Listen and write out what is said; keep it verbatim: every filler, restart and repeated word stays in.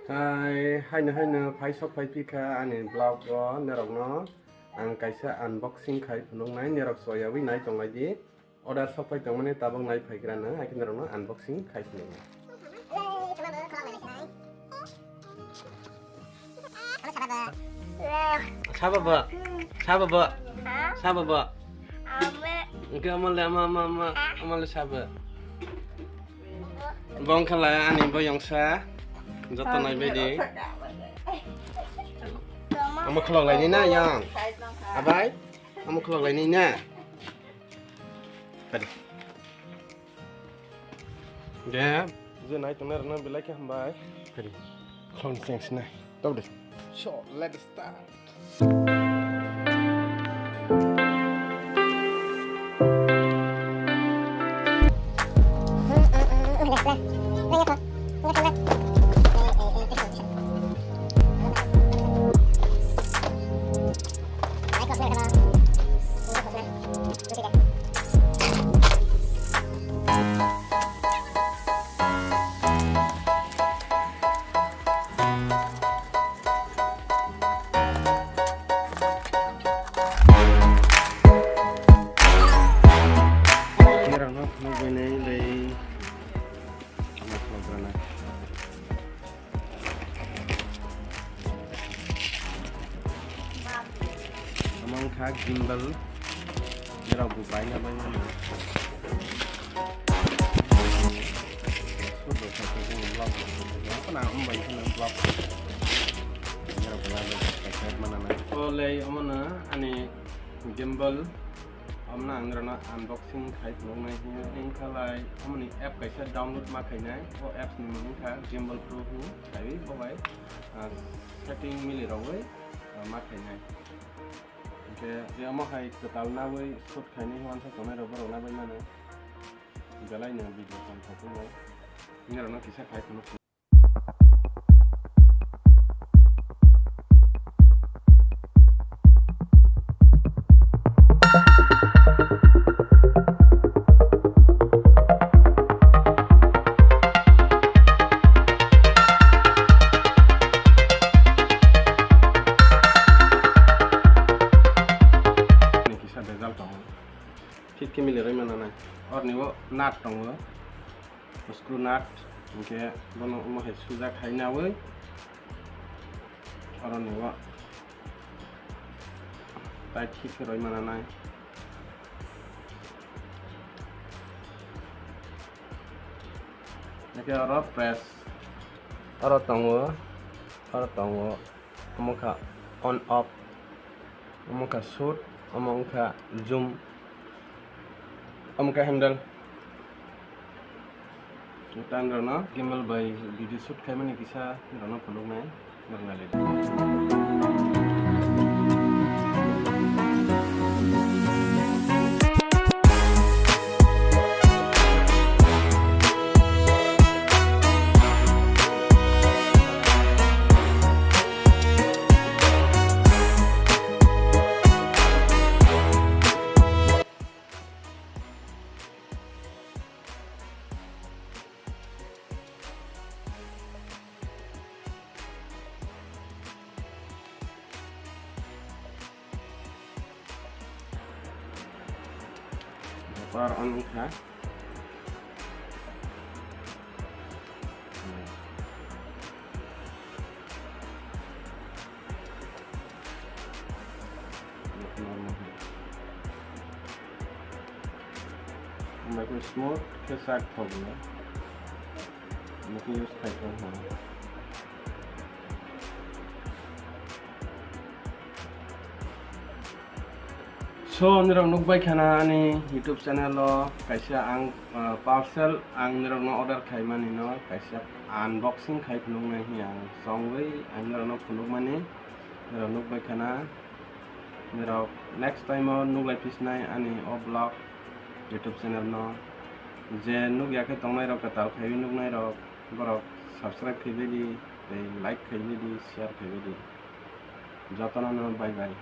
Hai, haino haino phai sok phai phikha ani vlog o norokno ang kaisa unboxing khai phunuknai, norok choyawi nai tonglai di. Order sok phai tongmani tabuk nai phaikrano, hai khe norokno unboxing khai phunuknai. Sabo bo, sabo bo, sabo bo. Engke amale ama ama ama amale sabo. Bong khala ani boyongsa joto nai bedi. Amo khlok laini na yang. Abai, amo khlok laini na. Tadi. Ge. Je nai tongnai rwna belai khe hambai. Tadi. Khlok ni cheng sinai. Tau de. So, let's start. Nirokno phunukbainai lei. Omo wngkha gimbal, nirok bo baina bai mano. Sudo khaikhe chwng vlog, phano ang bai phano vlog. Nirok bo lalo kaisa mana nai. O lei omono ani gimbal. Omono ang rano unboxing khai phunuknai hiya, wngkha lai omoni app kaisa download ma khainai, o apps ni mung wngkha Gimbal Pro hwnwi, khaiwi bo bai, ah, setting mili rogwi, ah, ma khainai. Hinkhe omo hai kwtal nawi shoot khainai wansa tongnai rok borok nabai mano, belai no video tong thok wngnai, wngya rano kisa khai phunuk. Kisa bejal tongo. Thik khe milirwi mananai. Orni o nut tongo. Screw nut, hinkhe bono omo hai sujak hai nawi, oroni o tight khe rwi mananai. Hinkhe oro press, oro tongo, oro tongo. Omo wngkha on off, omo wngkha shoot, omo wngkha zoom, omo wngkha handle. Tang rokno gimbal bai video shoot khaimani kisa rokno phunuknai, norok nailaidu. Bepar on wngkha. Normal. Omo khe smooth khe sak thok le. Omo khe use khai thok hwn. So, nirok nukbai khana ani YouTube channel o kaisa ang, ah, parcel ang nirokno order khaimani no kaisa unboxing khai phunuknai hiya ang chongwi ang nirokno phunukmani, nirok nukbai khana. Nirok next time o nuklai phisnai ani o vlog YouTube channel no. Je nukya khe tongnai rok kwtal khaiwi nuknai rok borok subscribe khaibai di tei like khaibai di, share khaibai di. Jotono no bye bye.